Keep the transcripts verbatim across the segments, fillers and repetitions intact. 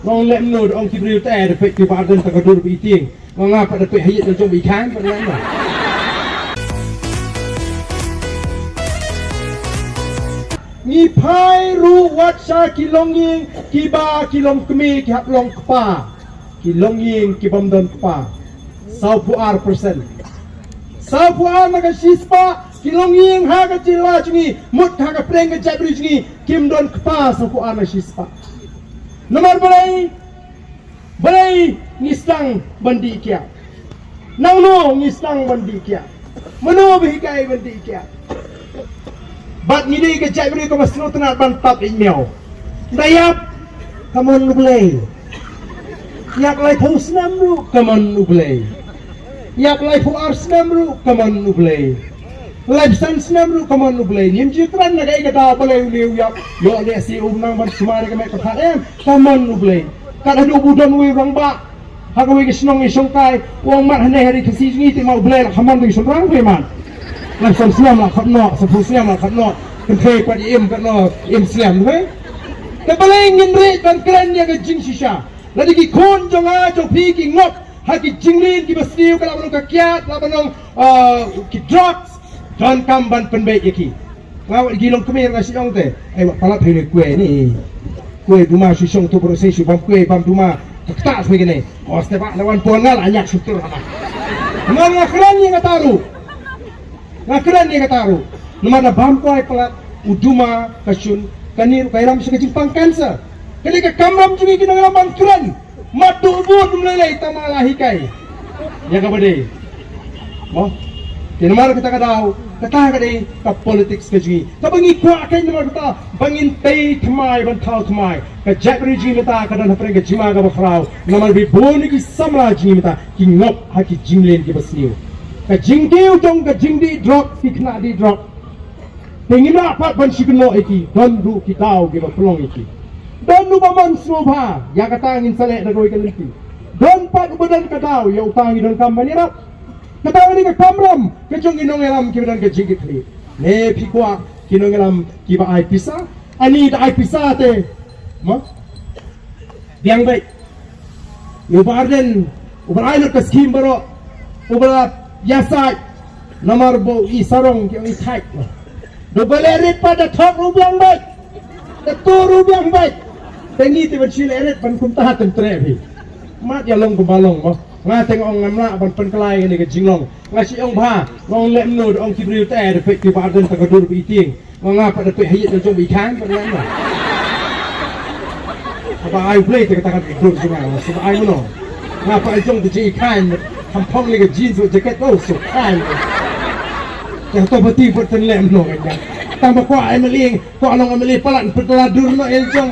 Nga ong lem no, da ong ki briew te, da peit ki ba arden ta ka dur ba itieng. Nga nga pat da peit ha ïit da jong ba i khan pat nga. Ngi phai ruh wat sha ki longïing kiba ki longkmie ki hap long kpa. Ki longïing ki bym don kpa. Sawphew ar percent. Sawphew ar na ka shispah ki longïing ha ka jylla jong ngi, mut ha ka pdeng ka jaitbynriew jong ngi, kim don kpa sawphew ar na shispah. Namar balei, balei ngi sdang ban dih kiad? Nangno ngi sdang ban dih kiad? Mano ba hikai ban dih kiad? Bad ngi dei ka jaitbynriew kaba sngewtynnat ban tap ïa miaw. Da ïap, ka mon U Blei. Ïap laiphew snem ruh ka mon U Blei. Ïap laiphew ar snem ruh ka mon U Blei. Laiphew san snem ruh ka mon U Blei. Ngim ju kren na kaei ka daw balei une u ïap. Ïoh lehse um nang ban sumar ïa ka met ka phad, em, ka mon U Blei. Kat haduh ba u don uwei u rangbah ha kawei ka shnong ïa shongkai, u ong mat hangne ha ri Khasi jong ngi te ma U Blei la ka mon te ka shynrang te mat. Laiphew san snem la khot noh, sanphew snem la khot noh. Kynthei pat ïa im kat noh, im slem te. Te balei ngin rieh ban kren ïa ka jingshisha? Lada ki khun jong nga jong phi ki ngop ha ki jingleh kiba sniew, ka lah ban long ka kiad, lah ban long, ah, ki drugs, donkam ban pynbeit ïa ki. Nga wat ki longkmie nga shu ong te, ai wat palat hi ne kuei ni. Kuei duma shu shong tu baroh sei shu bam kuei bam duma. Kata shu kine. Os te ba la wan pon nga la nyak shu tur hana. Nga nga kren ïa kata ruh. Nga kren ïa kata ruh. Namar da bam kuei palat, u duma, ka shun, kane ruh ka ïalam sha ka jingpang cancer. Kane ka kamram jong ngi ki nongïalam ban kren. Mat duh bun um lei lei tang ma la hikai ïa kaba dei. Mo. Te namar kata ka daw, kata ka dei ka politics ka jong ngi. Kaba ngi kwah ka namar kata ba ngin tei thymmai ban thaw thymmai. Ka jaitbynriew jong ngi mynta ka don hapdeng ka jingma kaba khraw. Namar ba bun ki samla jong ngi mynta ki ngop ha ki jingleh kiba sniew. Ka jingkiew jong ka jingdih drok, ki khynnah dih drok. Te ngim lah pat ban shu kynnoh ïa ki, don ruh ki daw kiba pynlong ïa ki. Don uba mon sngewbha, ïa kata ngin sa leh da kawei ka lynti. Don pat uba don ka daw, ïa uta ngi donkam ban ïarap. Kata ka dei ka kamram ka jong ki nongïalam kiba don ka jingkitkhlieh. Ne phi kwah ki nongïalam kiba ai pisa? Ani da ai pisa te. Mo? Biang beit. Ïa u Bah Ardent, uba la ai lut ka skim baroh, uba la ïasaid, namar ba u i sarong ki ong i thait. Da uba leh rit pat da thok ruh biang beit. Da tur ruh biang beit. Te ngi te ban shu leh rit ban kumta te treh phi. Mat ïa long kumba long mo. Nga te nga ong ngam lah ban pynkylla ïa kane ka jinglong. Nga shu ong bha, nga ong leh mano, da ong ki briew te, da peit ki Bah Ardent ta ka dur ba i tieng. Nga nga pat da peit ha ïit da jong ba i khan pat nga nga. Kaba ai Blei te kata ka dur jong nga, shu ba ai mano. Nga pat da jong te jong i khan, kham phong lei ka jeans bad jacket, oh, shu khan. Te to ba ti pat ten leh mano ka nga. Tang ba kwah M L A, kwah long M L A palat, pynkylla dur noh ïa la jong.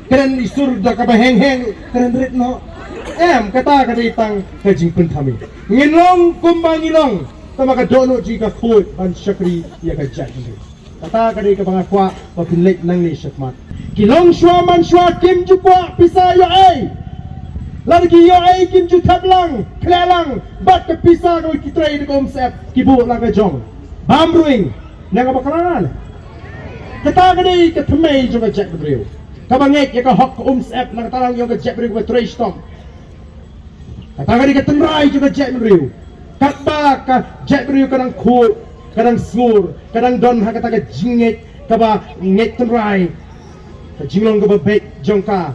Kren i sur da kaba heng heng, kren rit noh. Em, kata ka dei tang ka jingpynthame. Ngin long kumba ngi long, tangba ka dohnud jong ngi ka khuid ban shakri ïa ka jaitbynriew. Kata ka dei kaba nga kwah ba phin leit nangne shakhmat. Ki longshuwa manshuwa kim ju kwah pisa ïoh ei. Lada ki ïoh ei kim ju thep lang, khleh lang bad ka pisa kaba ki trei da ka umsyep, ki buh lang ka jong. Bam ruh ïing, ne kaba kren. Kata ka dei ka thymmei jong ka jaitbynriew. Kaba ngeit ïa ka hok ka umsyep na ka tnat jong ka jaitbynriew kaba trei shitom. Kata ka dei ka tynrai jong ka jaitbynriew. Katba ka jaitbynriew ka dang khuid, ka dang sngur, ka dang don ha kata ka jingngeit kaba ngeit tynrai. Ka jinglong kaba beit jong ka.